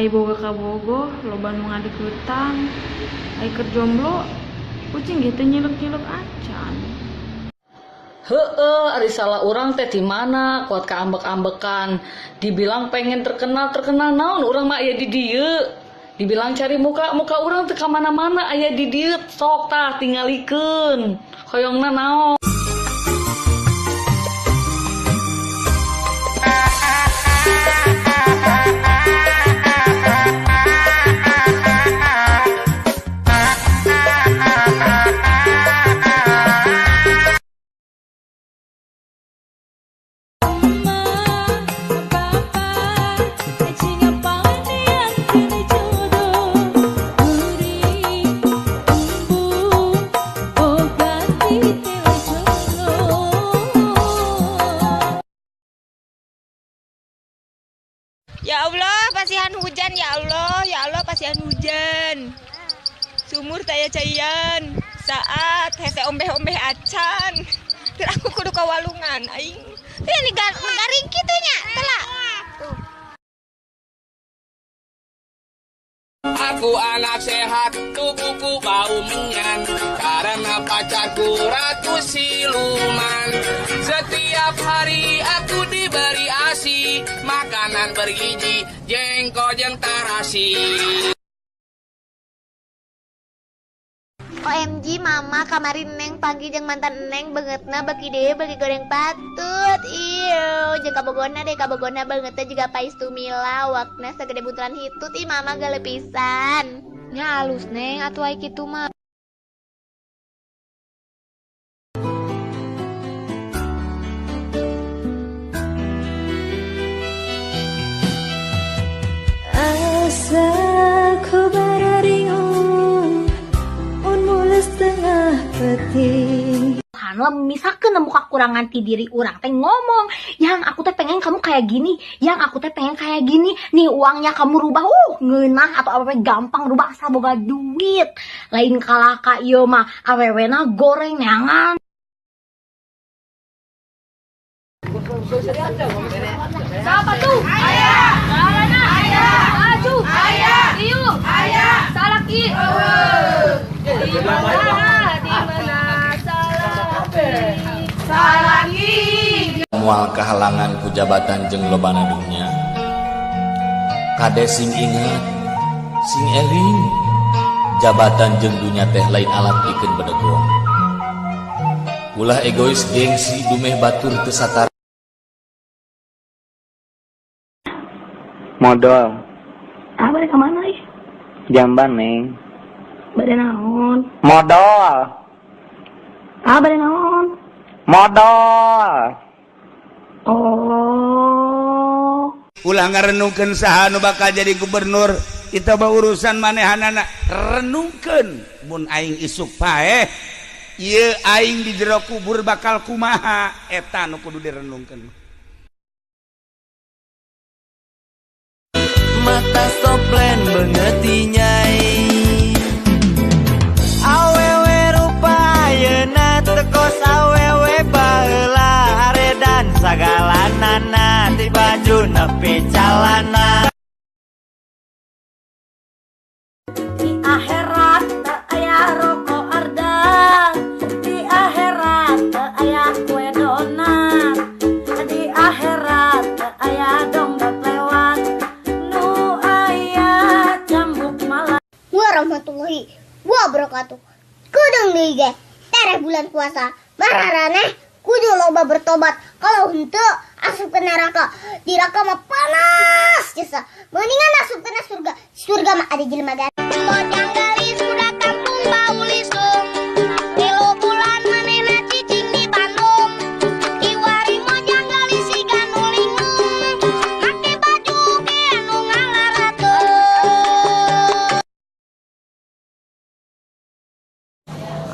Ai boga kabogoh loba nu ngadik hutang. Ai keur jomblo ucing ge teu nyiluk-nyiluk acan. Heeh, ari salah urang teh di mana kuat kaambek-ambekan. Dibilang pengen terkenal, terkenal naon urang mah aya di dieu. Dibilang cari muka, muka urang teu ka mana-mana aya di dieu sok tah tingalikeun. Hoyongna naon? Ya Allah, pasihan hujan ya Allah, ya Allah pasihan hujan. Sumur taya caian, saat hese ombeh-ombeh acan. Ter aku kudu kawalungan aing. Teh ini garing kitu nya, telah. Aku anak sehat, tubuhku bau menyan karena pacarku ratu siluman. Setiap hari aku diberi asi, makanan bergizi, jengkol jeung tarasi. OMG mama kamari neng pagi jeung mantan neng beungeutna beuki deui beuki goreng patut. Iyo jeung kabogona deh, kabogona beungeutna juga pais tumila wakna sagede buntulan hitut. Ih mama geuleuh pisan. Nya alus neng atuh ai kitu mah. Asa ku bararingung mun mules tengah peuting. Misalkan nemu kekurangan ti diri urang teh ngomong, yang aku teh pengen kamu kayak gini, yang aku teh pengen kayak gini, nih uangnya kamu rubah, ngeunah atau apa gampang rubah asal boga duit. Lain kalaka ieu mah awewena goreng neangan. Siapa tuh? Ayah. Sarana. Ayah. Maju. Ayah. Iu. Ayah. Salaki. Di mana? Di mana? Salaki. Salaki. Moal kahalangan ku jabatan jeung lobana dunya. Kade sing ingat, sing eling, jabatan jeung dunya teh lain alat pikeun bedegong. Ulah egois gengsi dumeh batur teu satara. Modal. Ah, bade ka mana ih? Jamban, Neng. Bade naon? Modal. Ah, bade naon? Modal. Oh. Ulah ngarenungkeun saha nu bakal jadi gubernur, itu mah urusan manehanana. Renungkeun mun aing isuk paeh, ieu aing di jero kubur bakal kumaha, eta nu kudu direnungkeun. Mata soplen beungeuti nyai. Awewe rupa ayeuna teu kos awewe baheula aredan sagalanana ti baju nepi calana. Di akhirat teu aya rokok ardang, di akhirat teu aya kue donat, di akhirat teu aya dongdot lewat, nu aya cambuk malam. Warahmatullahi wabarakatuh. Kudung deui ge tereh bulan puasa mararaneh kudu loba bertobat, kalau henteu asup ke neraka. Di neraka mah panas jasa, mendingan asup ke surga. Surga mah ada jelema ganteng. Mojang geulis budak kampung bau lisung, 3 bulan manehna cicing di Bandung. Kiwari mojang geulis siga nu linglung, make baju ge anu ngalarateung.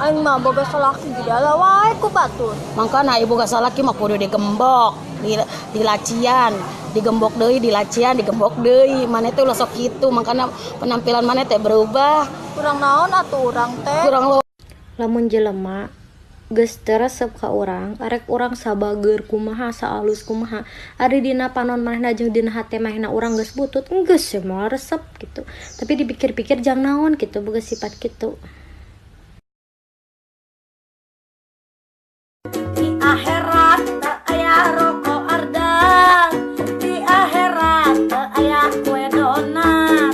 Aing mah boga salaki di dalam wae ku batur. Mangkana ieu boga salaki mah kudu digembok, di lacian, digembok deui, di lacian, digembok deui. Maneh teh ulah sok kitu, mangkana penampilan maneh teh berubah. Kurang naon atuh urang teh? Kurang lo. Lamun jelema geus teu resep ka urang, arek urang sabageur kumaha, saalus kumaha, ari dina panon manehna jeung dina hate manehna urang geus butut, geus we moal resep gitu. Tapi dipikir-pikir jang naon gitu boga sifat kitu. Di akhirat teu aya rokok ardal, di akhirat teu aya kue donat,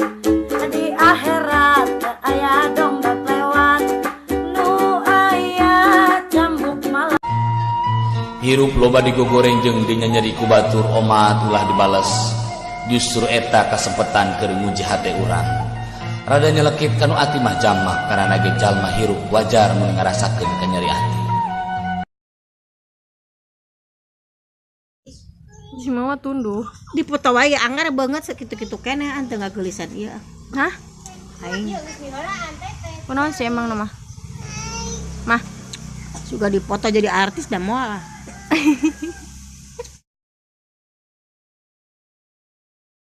di akhirat teu aya dongdot lewat, nu aya cambuk malam. Hirup loba digogoreng jeung dinyanyeri ku batur, omat ulah dibales. Justru eta kasempetan keur nguji hate urang. Rada nyelekit kanu ati mah jamak karena ge jalma hirup wajar mun ngarasakeun kanyeri ati. Si mama tunduh. Dipoto wae anggar banget sakitu-kitu keneh an teu ngageulisan ieu. Hah? Aing. Kunaon sih emang mah? Mah Suka dipoto jadi artis dah moal.